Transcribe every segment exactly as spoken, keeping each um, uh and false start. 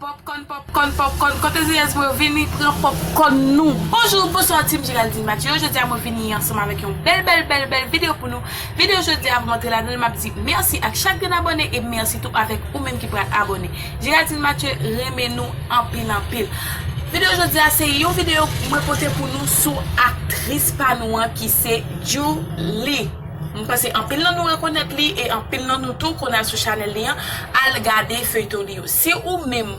Popcorn, popcorn, popcorn, kote zeyèz mwen yo vini pran popcorn nou. Bonjou, bonswa, Team Geraldine Mathieu. Jodi a mwen vini ansanm avèk yon bèl, bèl, bèl, bèl videyo pou nou. Videyo jodi a, pou m antre ladan l, m ap di mèsi ak chak grenn abòne e mèsi tou avèk ou menm ki pral abòne. Geraldine Mathieu renmen nou anpil, anpil. Videyo jodi a, se yon videyo mwen pote pou nou sou aktris pa nou an ki se Djouly. M panse anpil nan nou rekonèt li e anpil nan nou tou konn al sou chanèl li an, al gade feyton li yo. Si ou menm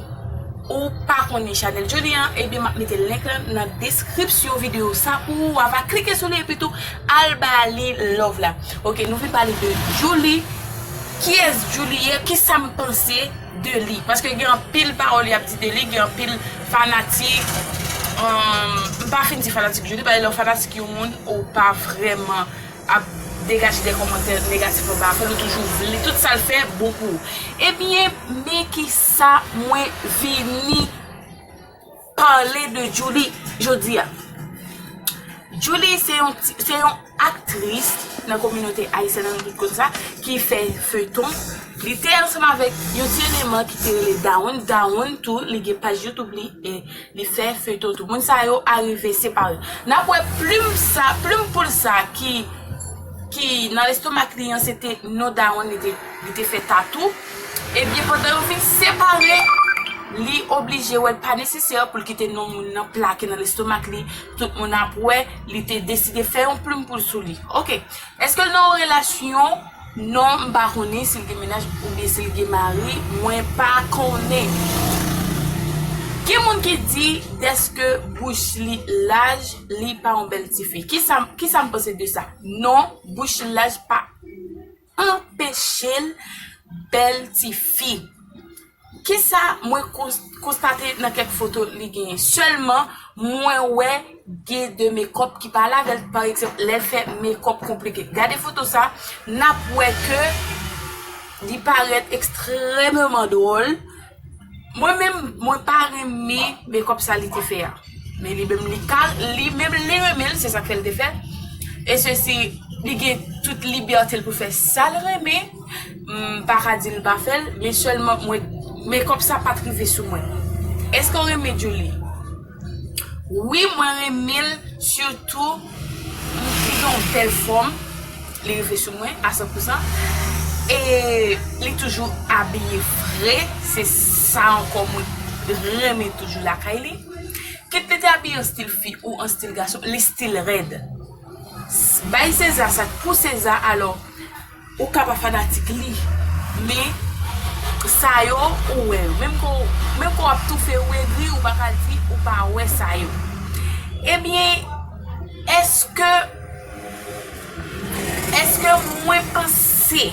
ou pa konnen chanèl Djouly an, ebyen m ap mete link lan nan deskripsyon videyo sa pou ou, ou a va klike sou li epi tou al ba li love la. Ok, nou vin pale de Djouly. Kiyès Djouly ye? Kisa m panse de li? Paske gen anpil pawòl y ap di de li, gen anpil fanatik, um, m pa fin di fanatik Djouly, paske lè w fanatik yon moun, ou pa vrèman ap degaje de kòmantè negatif anba afè l, ou toujou vle tout sa l fè bon pou ou. Ebyen, men kisa mwen vini pale de Djouly jodi a. Djouly se yon ti, se yon aktris nan kominote ayisyèn nan, nou tout konn sa, ki fè feyton. Li te ansanm avèk yon ti eleman ki te rele Dawonn. Dawonn tou, li gen paj YouTube li e li fè feyton tou. Moun sa yo arive separe. N ap wè plim sa, plim poul sa ki, ki nan lestomak li an, se te non Dawonn li te, li te fè tatou. Ebyen, pandan yo fin separe, li oblije wè l pa nesesè pou l kite non moun nan plake nan lestomak li. Tout moun ap wè, li te deside fè yon plim poul sou li. Ok. Èske l nan yon relasyon? Non, m pa konnen si l gen mennaj oubyen si l gen mari, mwen pa konnen. Gen moun ki di dèske bouch li laj, li pa yon bèl tifi. Kisa, kisa m panse de sa? Non, bouch li laj pa anpeche l bèl tifi. Kisa mwen kons-, konstate nan kèk foto li genyen? Sèlman, mwen wè gen de mekòp ki pa ale avè l. Pa egzanp, lè l fè mekòp konplike. Gade foto sa, n ap wè ke li parèt ekstrèmeman dwòl. Mwen menm, mwen pa renmen mekòp sa li te fè a. Men li menm, li ka, li menm, li renmen l, se sa k fè l te fè l. E sesi, li gen tout libète l pou fè sa l renmen. M pa ka di l pa fè l, men sèlman mwen, mekòp sa pa t rive sou mwen. Èske w renmen Djouly? Wi, mwen renmen l, sitou li gen yon bèl fòm. Li rive sou mwen a san pou san. E li toujou abiye fre, se sa ankò mwen renmen toujou lakay li. Kit li te abiye an stil fi ou an stil gason, li stil rèd. S-, bay Seza sa k pou Seza, alò, ou ka pa fanatik li, men sa yo, ou wè yo. Menm ke w, menm ke w ap toufe ou egri, ou pa ka di ou pa wè sa yo. Ebyen, èske, èske mwen panse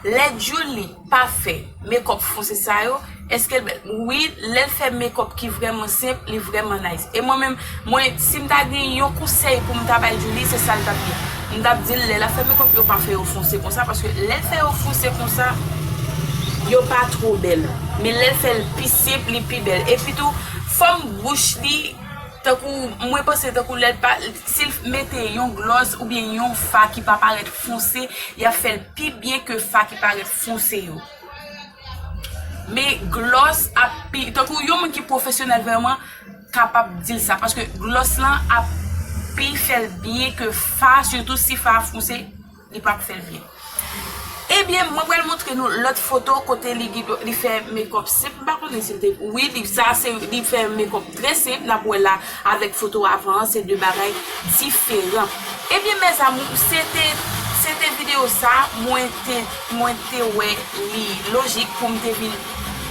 lè Djouly pa fè mekòp fonse sa yo, èske l bèl? Wi, lè l fè mekòp ki vrèman senp, li vrèman nice. E mwen menm, mwen, si m ta gen yon konsèy pou m ta bay Djouly, se sa l t ap ye. M t ap di l, lè l ap fè mekòp yo, pa fè yo fonse konsa, paske lè l fè yo fonse konsa, yo pa twò bèl. Men lè l fè l pi senp, li pi bèl. Epi tou, fòm bouch li, tankou, mwen panse tankou lè l pa, si l mete yon glòs oubyen yon fa ki pa parèt fonse, y ap fè l pi byen ke fa ki parèt fonse yo. Men glòs ap pi, tankou yon moun ki pwofesyonèl vrèman kapab di l sa, paske glòs lan ap pi fè l byen ke fa, sitou si fa a fonse, li p ap fè l byen. Ebyen, mwen pral montre nou lòt foto kote li gen, li fè mekòp senp. M pa konnen si l te, wi, li, sa se, li fè mekòp trè senp. N ap wè la avèk foto avan an, se de bagay diferan. Ebyen, mes amours, se te, se te videyo sa, mwen te, mwen te wè li lojik pou m te vin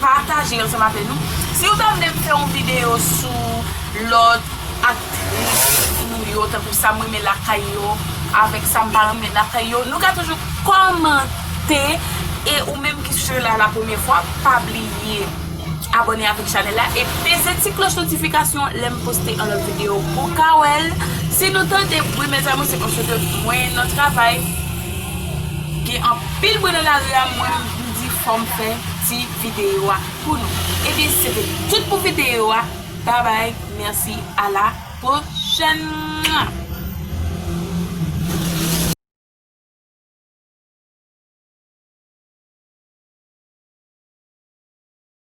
pataje ansanm avè nou. Si w ta vle m fè yon videyo sou lòt aktris nou yo, tankou sa m renmen lakay yo, avèk sa m pa renmen lakay yo, nou ka toujou kòmante. E ou menm ki sou la la premyè fwa, pa bliye abòne avèk chanèl la e peze ti klòch notifikasyon lè m poste yon lòt videyo pou w ka wè l. Si nou tande bri, mes amours, se paske mwen nan travay. Gen anpil bri nan lari a, mwen m di fò m fè ti videyo a pou nou. Ebyen, se te tout pou videyo a. Babay, mèsi, a la pwochèn.